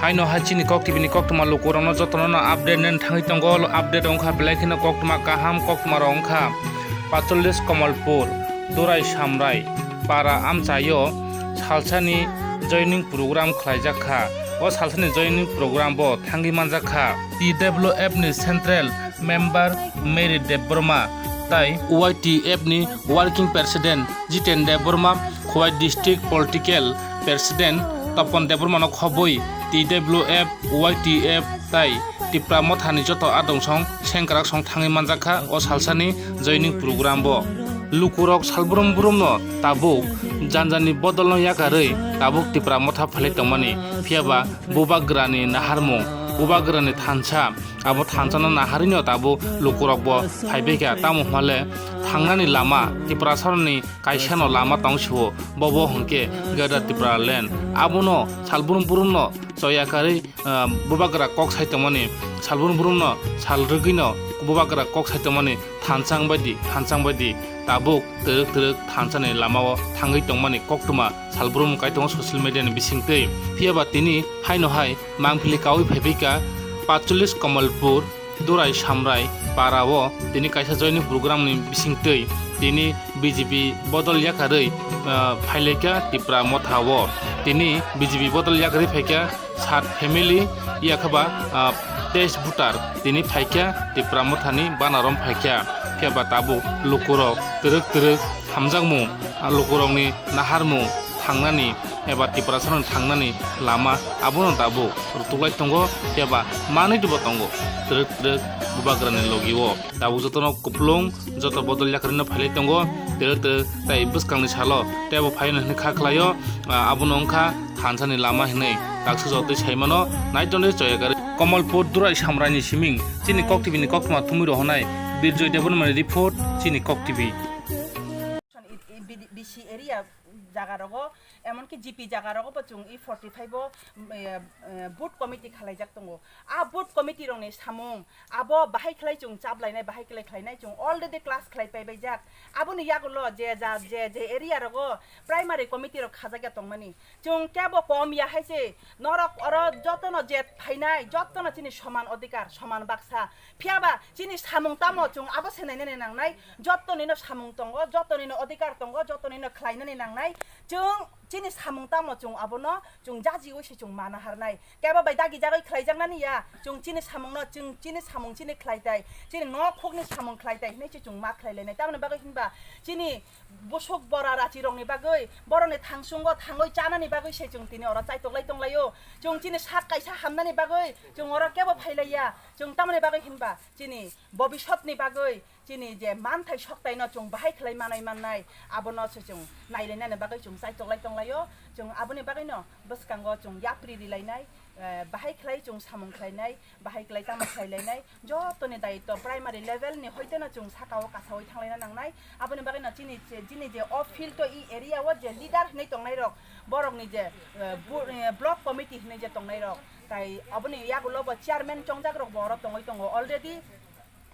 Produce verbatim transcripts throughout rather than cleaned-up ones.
Haino hai chini Kok T V ni koktwma lukurokno jotono no update nen thangwi tongo. Update wngkha belai kheno koktwma kaham, koktwma rok wngkha Pachollis Kamalpur, Durai Samrai, Para amchaio salsani joining program khlaijak kha. O salsani joining program bo thangwi manjak kha. T W F ni Central Member Mary Debbarma tai Y T F ni Working President Jiten Debbarma, Khowai District Political President Topon Debbarma no khobwi T W F, Y T F tai Tipra Mothani joto adong song sengkrak song thangwi manjak kha o salsani joining program bo. Lukurok salbrum brum no tabuk janjani bodol no yakarwi tabuk Tipra Motha phalwi tongmani, phiyaba Bubagrani naharmung, Bubagrani thansa, abo thansa no naharwi no tabuk lukurok bo phaibai kha. Tamo hwnle thangnani lama Tiprasaroni kaisa no lama tong sio, bobo hwnkhe Greater Tipraland. Abono salbrum brum no choyakarwi, ah, Bubagra kok sai tongmani, salbrum brum no sal rwgwi no Bubagra kok sai tongmani thansang bai di, thansang bai di, tabuk twrwk twrwk thansani lamao thangwi tongmani koktwma salbrum kaitongo social media ni bisingtwi. Phiyaba tini haino hai mangpili kaui phaibai ka Pachollis Kamalpur, Durai Samrai Para o tini kaisa joining program ni bisingtwi tini B J P bodol yakarwi, ah, phailaika Tipra Motha o. Tini B J P bodol yakarwi phaika sat family, yakhaba, ah, teis voter tini phaikha Tipra Mothani banarom phaikha. Phiya ba tabuk lukurok twrwk twrwk hamjakmung, ah, lukurokni naharmung thangnani eba Tiprasarokni thangnani lama abono tabuk rwtuklai tongo, phiya ba manwi bo tongo twrwk twrwk Bubagrani logio. Tabuk jotono kupulung, joto bodol yakarwino phailai tongo, twrwk twrwk tai bwskangni salo teibo phaino hwnwi kha khlaio, ah, abono wngkha thansani lama hinwi taksa jotoi saimano naitonwi choyakarwi. Kamalpur Durai Samraini siming chini Kok T V ni koktwma thumwi rohonai Birjoy Debbarmani report, chini Kok T V. I, i, B D, B C area jaga rogo, emonki G P jaga rogo bo chwng i forty five o, mm, eh, eh, booth committee khalaijak tongo. A booth committee rokni samung abo bahai khlai chwng chaplainai, bahai khlai khlainai chwng already class khlai paibaijak. Aboni yagulo je ja, je, je area rogo primary committee rok khajakya tongmani. Chwng kebo kom ya hai se, norok oro jotono je phainai, jotono chini soman odhikar, soman baksa. Phiya ba chini samung tamo chwng abo se nainani nangnai, jotonino samung tongo, jotonino odhikar tongo, jotonino khlainani nangnai. Chwng chini samung tamo chwng abono chwng jajiui se chwng mana harnai. Kebo bai dagi jagoi khlaijaknani ya, chwng chini samungno, chwng chini samung chini khlaitai, chini nokhokni samung khlaitai hinui se chwng ma khlailainai. Tamoni bagwi hinba chini busuk bora rachirokni bagwi, borokni thangsungo thangoi chanani bagwi se chwng tini oro chaitoklai tonglaio. Chwng chini sak kaisa hamnani bagwi chwng oro kebo phailaiya. Chwng tamoni bagwi hinba chini bobisotni bagwi chini je manthai soktaino chwng bahai khlai manai mannai, abono se chwng nailainani bagwi chwng chaitoklai tonglaio. Chwng aboni bagwino bwskango chwng yapri rilainai, eh, bahai khlai chwng samung khlainai, bahai khlai tamo khlailainai, jotoni daitw primary level ni hoiteno chwng sakao kasaui thanglaina nangnai. Aboni bagwino chini je, chini je o field o, i area o je leader hinui tongnairok, borokni je, eh, bu-, eh, block committee hinui je tongnairok, tai aboni yagulo bo chairman chongjakrok bo oro tongoi tongo already.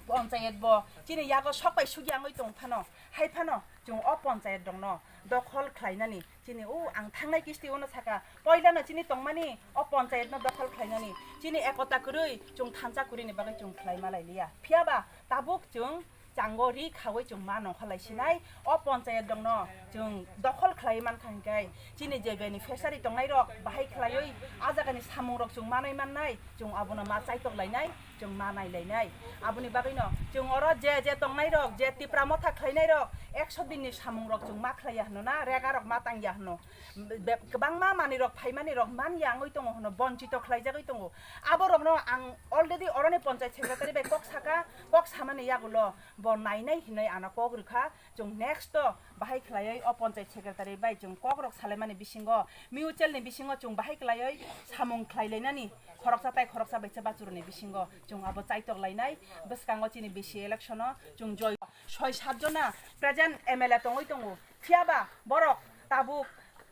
Ponchayat bo chini yago sok bai sugi angoi tong phano, hai phano chwng o ponchayat rokno dokhol khlainani, chini o ang thangnai kisti ono saka, poilano chini tongmani o ponchayat no dokhol khlainani, chini ekota kwrwi chwng thansa kwrwini bagwi chwng khlai malai liya. Phiya ba tabuk chwng chango ri khaui chwng ma nongkha lai sinai, o ponchayat rokno chwng dokhol khlai mankha hinkhe chini je beneficiary tongnairok bahai khlaioi a jagani samungrok chwng manai mannai, chwng abono ma chaitok lainai, chwng ma nai lainai. Aboni bagwino chwng oro je je tongnairok, je Tipra Motha khlainairok, ekso dinni samungrok chwng ma khlaiya hwno na, regarok ma tangya hwno. Be-, kwbangma manwirok phaimanirok man ya wngwi tongo hwno, bonchito khlaijagwi tongo. Aborokno ang already oroni ponchayat secretary bai kok saka, kok samani yagulo bo nainai hinwi ano kok rwkha. Chwng next o bahai khlaiwi o ponchayat secretary bai chwng kokrok salaimani bisingo, mutual ni bisingo chwng bahai khlaiwi samung khlailainani khoroksa tai khoroksa bai se bachuruni bisingo chwng abo chaitok lainai. Bwskango chini B C election o chwng joy soi sat jona present M L A tongwi tongo, phiya ba borok tabuk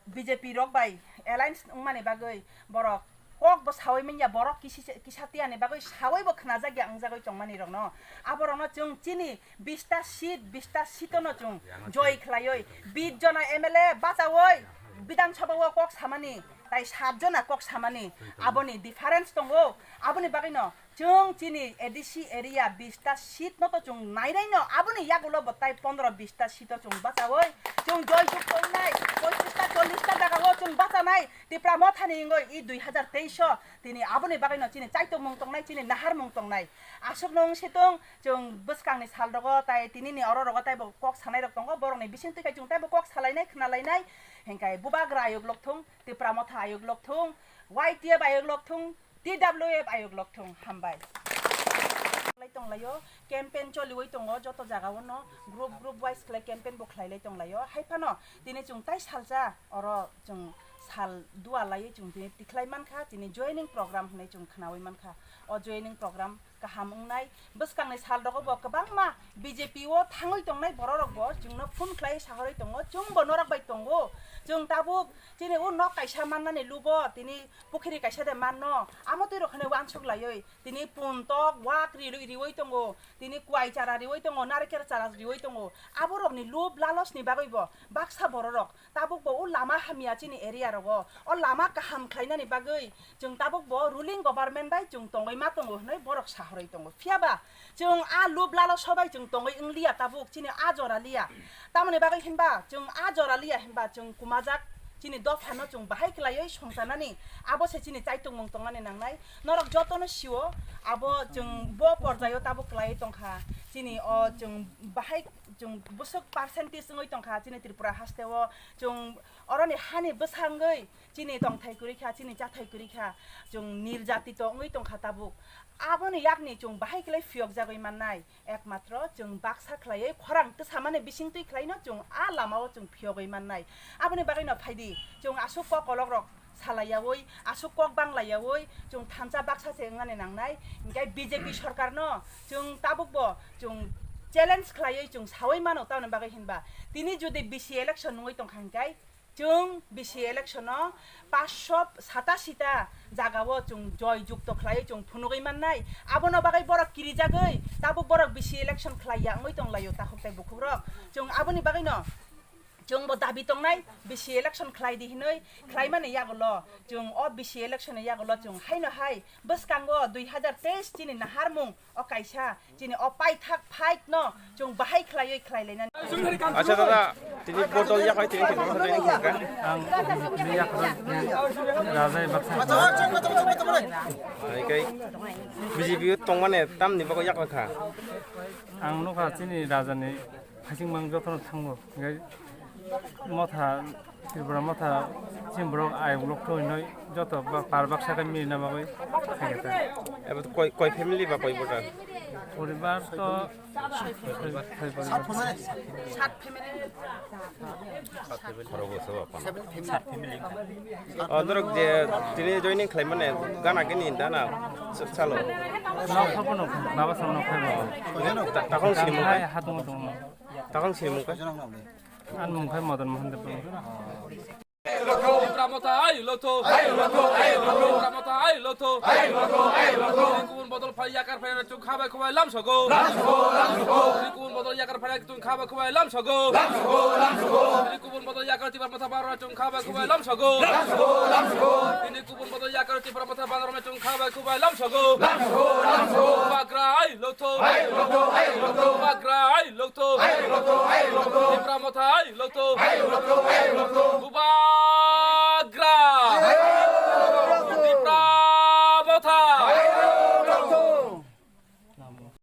B J P rok bai alliance wngmani bagwi borok kok bo saui manya, borok kisi, kisa tiyani bagwi saui bo khnajakya wngjagwi tongmani rokno. Aborokno chwng chini bista seat, bista seat-o no chwng joy khlaioi, bis jona M L A bachaoi Bidhan Sabha o kok samani, Tai sat jona kok samani, aboni difference tongo. Aboni bagwino chwng chini A D C area bista seat no to chwng nainai no, aboni yagulo bo tai pondro bista seat o chwng bachawi chwng joy juk tongnai, poichista cholista jaga o chwng bachanai. Tipra Motha ni wngwi i dui hazar teis o tini aboni bagwino chini chaitokmung tongnai, chini naharmung tongnai. Aswkno wng situng chwng bwskangni sal rogo tai tini ni oro rogo taibo kok sanai rok tongo, borokni bising twi kai chwng taibo kok salainai khwnalainai. Hinkhe Bubagra ayuk lokthung, Tipra Motha ayuk lokthung, Y T F ayuk lokthung, T W F ayuk lokthung. Hambai. Lai tonglaio, campaign choliwi tongo joto jaga o no, group group wise khlai campaign bo khlai lai tonglaio. Hai phano tini chwng tai salsa oro chwng sal dua laiwi chwng tini tikhlai mankha, tini joining program hwnwi chwng khnawi mankha. O joining program kaham wngnai. Bwskangni sal rogo bo kwbangma B J P o thangwi tongnai borok rok bo chwngno phone khlai sahorwi tongo, chwng bo norok bai tongo. Chwng tabuk chini o nok kaisa mannani lubo tini pukhiri kaisa de manno, amo twi rok hwnwi uansuk laiwi tini pun tok wak ri-, riwi tongo, tini kwai chara riwi tongo, narikel chara riwi tongo. Abo rokni lub lalosni bagwi bo baksa borok rok tabuk bo o lama hamya chini area rogo, o lama kaham khlainani bagwi chwng tabuk bo ruling government bai chwng tongwi ma tongo hwnwi borok sahorwi tongo. Phiya ba chwng a lub lalo sobai chwng tongwi wng liya tabuk chini a jora liya. Tamoni bagwi hinba chwng a jora liya hinba chwng kumajak chini dopha no chwng bahai khlaiwi songchanani, abo se chini chaitokmung tongnani nangnai. Norok jotono sio abo chwng bo porjaio tabuk khlaiwi tongkha chini o chwng bahai chwng bwswk percentage wngwi tongkha chini Tripura haste o. Chwng oroni hani bwsangwi chini tongthai kwrwi kha, chini chathai kwrwi kha, chwng niljatito wngwi tongkha tabuk. Aboni yakni chwng bahai khlai phiyokjagwi mannai, ekmatro chwng baksa khlaiwi khorang twsamani bisingtwi khlaino chwng a lamao chwng phiyogwi mannai. Aboni bagwino phaidi chwng aswk kok kolok rok salaiyawi, aswk kok banglayawi chwng thansa baksa se wngnani nangnai. Hinkhe B J P sorkarno chwng tabukbo chwng challenge khlaiwi chwng sawi mano, tamoni bagwi hinba tini jodi B C election wngwi tongkha hinkhe chwng B C election o paanch sho satasi ta jaga o chwng joy jukto khlaiwi chwng phunugwi mannai. Abono bagwi borok kirijagwi tabuk borok B C election khlaiya wngwi tonglaio takhuk tei bukhukrok. Chwng aboni bagwino chwngbo dabi tongnai, B C election khlai di hinwi khlaimani yagulo chwng o B C election ni yagulo chwng haino hai bwskango dui hazar teis chini naharmung o kaisa chini o paithak fight no chwng bahai khlaiwi khlai lainani. Acha dada, tini botol yakhai tini tini botol yakhai. Ang ni yakhai raja baksa. Hai kai B J P o tongmani tamni bagwi yakhai kha. Ang nukha chini raja ni phasing mang jotono thango. Hinkhe Motha, Tripura Motha, chini borok ayuk lok thoi noi, joto ba-, par baksa khe mili na bagwi khaikhe ta. Ebo to koi, koi family ba koi voter? Poribar to soi, soi poribar. Sat family. O, norok je tini joining khlai mane gana gini dana sa-, salo. Nok kha bono, baba sa nok kha bono. Ta-, takong sini mungkai? Hai, hatung tung. Takong sini mungkai? An mungkai Madan Mohan Debbarma. Tipra Motha ayuk lok thung. Tipra Motha ayuk lok thung. Tini kubun bodol phai yakar phai chwng kha bai khubai lam sogo. Tini kubun bodol yakar phai chwng kha bai khubai lam sogo. Tini kubun bodol yakar Tipra Motha bar chwng kha bai khubai lam sogo. Tini kubun bodol yakar Tipra Motha bar chwng kha bai khubai lam sogo. Bubagra ayuk lok thung. Bubagra ayuk lok thung. Tipra Motha ayuk lok thung. Bubagra.